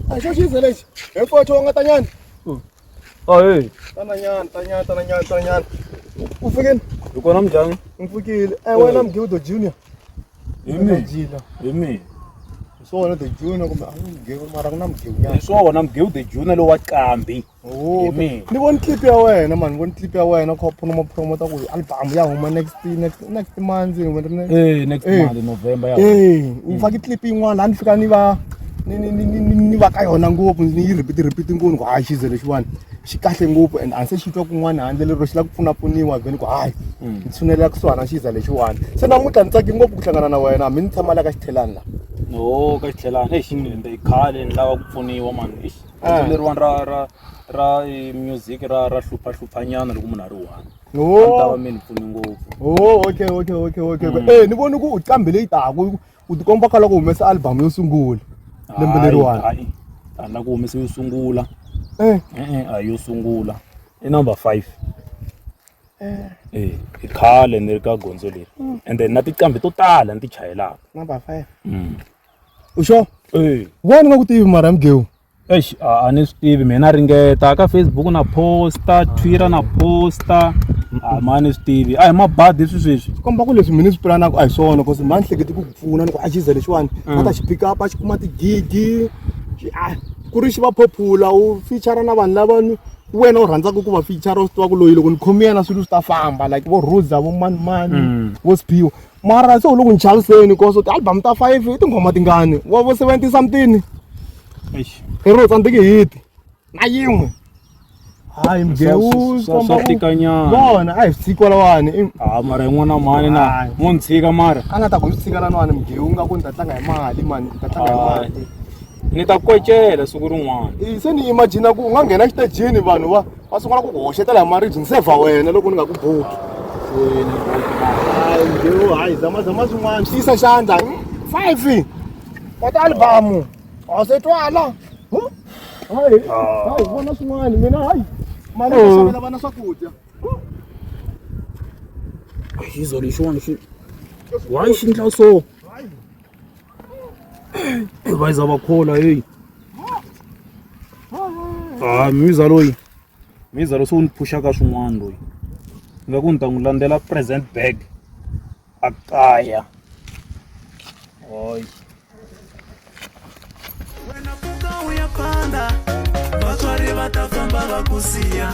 A xo xiza lexi. Hinkwaswo wa nga tanyana. Ahee. Tananyana, tanyana, tananyana, tananyana. U fikile? Hi kona minjhani? U pfukile. Eh wena Mgiwudo Junior. Hi mina. Jila. Hi mina. Hi swona the Junior kumbe a ku Mgiwu mara ku na Mgiwu nyana. Hi swona Mgiwu the Junior lowa Qambi. Oh, Hi mina. Ni voni clip ya wena man, ni voni clip ya wena kha promo promota ku album ya huma next next next month kumbe Eh, next Eh. month November ya. Eh, u faki clip yin'wana laha ni fika ni va ni ni ni ni ni va ka yona ngopfu ni yi repeat repeat ngopfu ku hayi xize lexiwani xi kahle ngopfu and a ni se xi twa kun'wana handle lero xi lava ku pfunapfuniwa then ku hayi ni tshunelela kusuhana na xiza lexiwani se namuntlha ni tsake ngopfu ku hlangana na wena hambi ni tshama la ka xithelani la No, ka xitlhelani. Eish, ende i khale ni lava ku pfuniwa man. Eish. Ah. Leriwani ra ra ra eh, music ra ra hlupha hluphanyana loko munhu a ri one. A ni ta va Oh, mi ni pfuni ngopfu. oh, okay, okay, okay, okay. Eh, ni voni ku u qambi leyi taku u tikomba kha loko humesa album yo sungula lembe leriwani. Hayi, a ni la ku humesa yo sungula. Eh, E-e, a hi yo sungula. I number 5. Eh, i khale ni ri ka gondzo leri. And then na tinqambi to tala ni ti chayelaka. number 5. Mm. U sure? Eh. Wena nga ku tivi mara Mgewu. Eish, a ni swi tivi mina ringeta ka Facebook na posta, Twitter na posta. A ma ni swi tivi. A hi mabadi swi sweswi. Komba ku leswi mina ni swi pulanaka a hi swona cause mhani hleketi ku ku pfuna ni ku a xiza lexiwani a ta xi pick up a xi kuma tigigi xi a ku ri xi va popular u feature na vanhu lava ni wena u rhandzaka ku va feature u swi tiva ku loyi loko ni khomi yena swilo swi ta famba like vo Ruza vo mani mani vo Siphiwo mara se u le ku ni chaviseni cause ti-album ta 5 i tinghoma tingani wa vo 70 something Eish. i ro tsandzeki hiti na yin'we hayi mgewu Swa tikanyana. vona a hi swi tshiki walawani Ah, mara yin'wana mani na Hayi. mo ni tshika mara. A nga ta ku swi tshika laniwani mgewu nga ku ni ta tlanga hi mali mani ni ta tlanga hi Hayi. mali Ni ta kwecela siku rin'wana. Eh, se ni imagine ku u nga nghena xitejini vanhu va va sungula ku ku hoxetela hi maribye ni sevha wena loko ni nga ku buki hayi mgewu hayi zama zama swin'wana swi yisa xandla 5 wa ti-album a se twala Huh? Hayi, hayi vona swin'wana mina hayi mali yo xavela vana swakudya Xizo lexiwani xi why xi ndla so? Va za va khola hey. Ah, miza loyi. Miza loyi se u ni phusha ka swin'wana loyi. Nga ku ni ta n'wi landzela present bag a kaya. Hayi. Wena pfuka u ya phanda vatswari va ta famba va ku siya.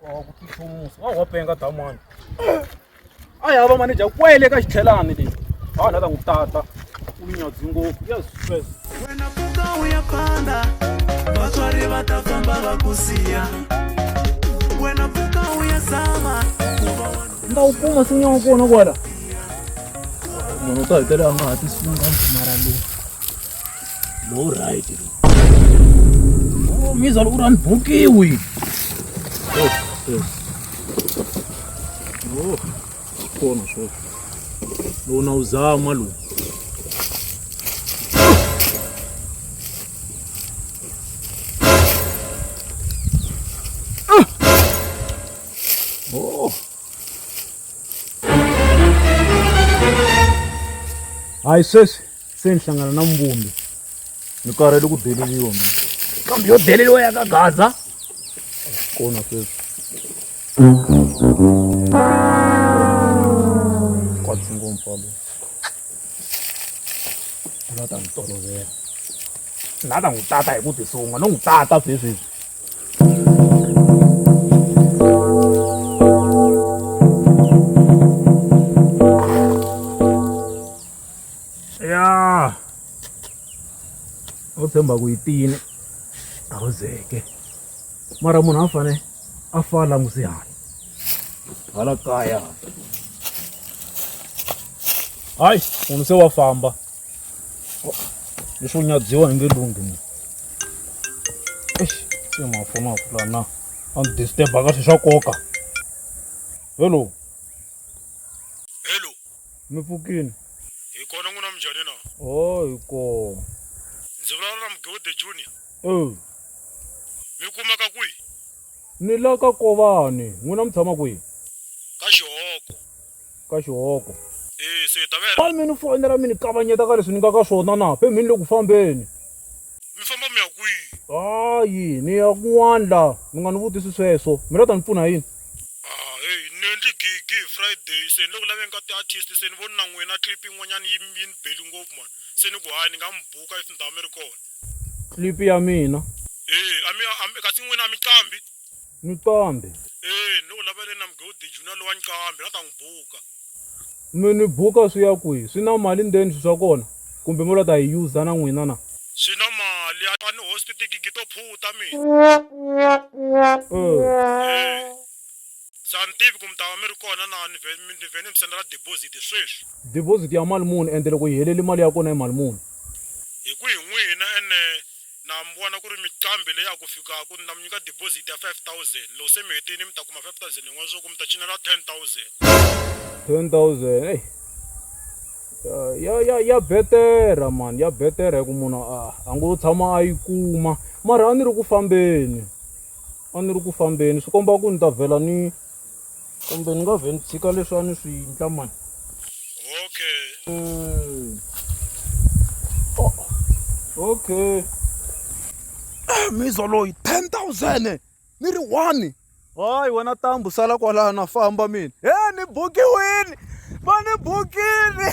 Wa ku tixumusa wa wa penga damani. A ya va manager kwele ka xitlhelani leyi. Ha na ta n'wi tata. U nyadzi ngopfu. Yes, yes. Wena pfuka u ya phanda vatswari va ta famba va ku siya. Wena pfuka u ya zama ku va wa Ni ta wu kuma nsinya wa kona kwala. Munhu u ta hetelela a nga ha tisunga mara lowu. Lowu right lowu. Oh, miza lowu ra ni bukiwi. Oh, yes. Oh, swi kona sweswo. Lowu na wu zama lowu. Oh. Hayi sweswi se ni hlangana na muvumbi ni karhele ku deleriwa mina kambe yo deleriwa ya ka gaza kona sweswi kwatsi ngopfu lowu la ta n'wi tolovela la ta n'wi tata hi ku tisunga no n'wi tata sweswi ya u tshemba ku yi tiyini a wu zeke mara munhu a fane a fa languse hala hala kaya hayi munhu se wa famba leswo nyadziwa hi nge lunghi munhu eish se mafoni a pfula na a ni disturb-a ka swilo swa nkoka hello Hello. Mi pfukini? Hi kona n'wina minjhani na? Oh, hi kona. Ndzi vulavula na Mugewude Junior. Eh. Mi kumeka kwihi? Ni la ka Kovani. N'wina mi tshama kwihi? Ka Xihoko. Ka Xihoko. E se hi ta va hi ri. A mi ni fonela mi ni kavanyeta ka leswi ni nga ka swona na pe mi ni le ku fambeni. Mi famba mi ya kwihi? Hayi ni ya kun'wana la mi nga ni vutisi sweswo mi la ta ni pfuna hi yini? Ah heyi ni endli gigi hi Friday se ni le ku laveni ka ti-artist se ni voni na n'wina clip yin'wanyana yi yi ni beli ngopfu mani se ni ku hayi ni nga mi buka if ni ta va mi ri kona. Clip ya mina? E a mi a mi kasi n'wina a mi qambi? Ni qambi. E ni le ku laveleni na Mugodi Junior lowa nqambi na ta n'wi buka. Mi ni buka swi ya kwihi? Swi na mali ndzeni swi swa kona? Kumbe mo la ta hi user na n'wina na? Swi na mali a ni host tigigi to phuta mina. Eh. E se a ni tivi ku mi ta va mi ri kona na ni vhe ni vhe ni mi sendela deposit sweswi. Deposit ya mali muni ende loko yi heleli mali ya kona i mali muni? Hi ku hi n'wina ene Na mi vona ku ri miqambi leyi a ku fikaku ni ta mi nyika deposit ya 5000 loko se mi hetini mi ta kuma 5000 yin'wana swa ku mi ta cinela 10000. 10000 ey ya ya ya betera mani ya betera hi ku munhu a a ngo tshama a yi kuma mara a ni ri ku fambeni a ni ri ku fambeni swi komba ku ni ta vhela ni kumbe ni nga vhe ni tshika leswi a ni swi endla mani Okay. Oh, okay mizwa loyi 10000 ni ri one hayi wena tambu sala kwalano na famba mina he ni bukiwini va ni bukini.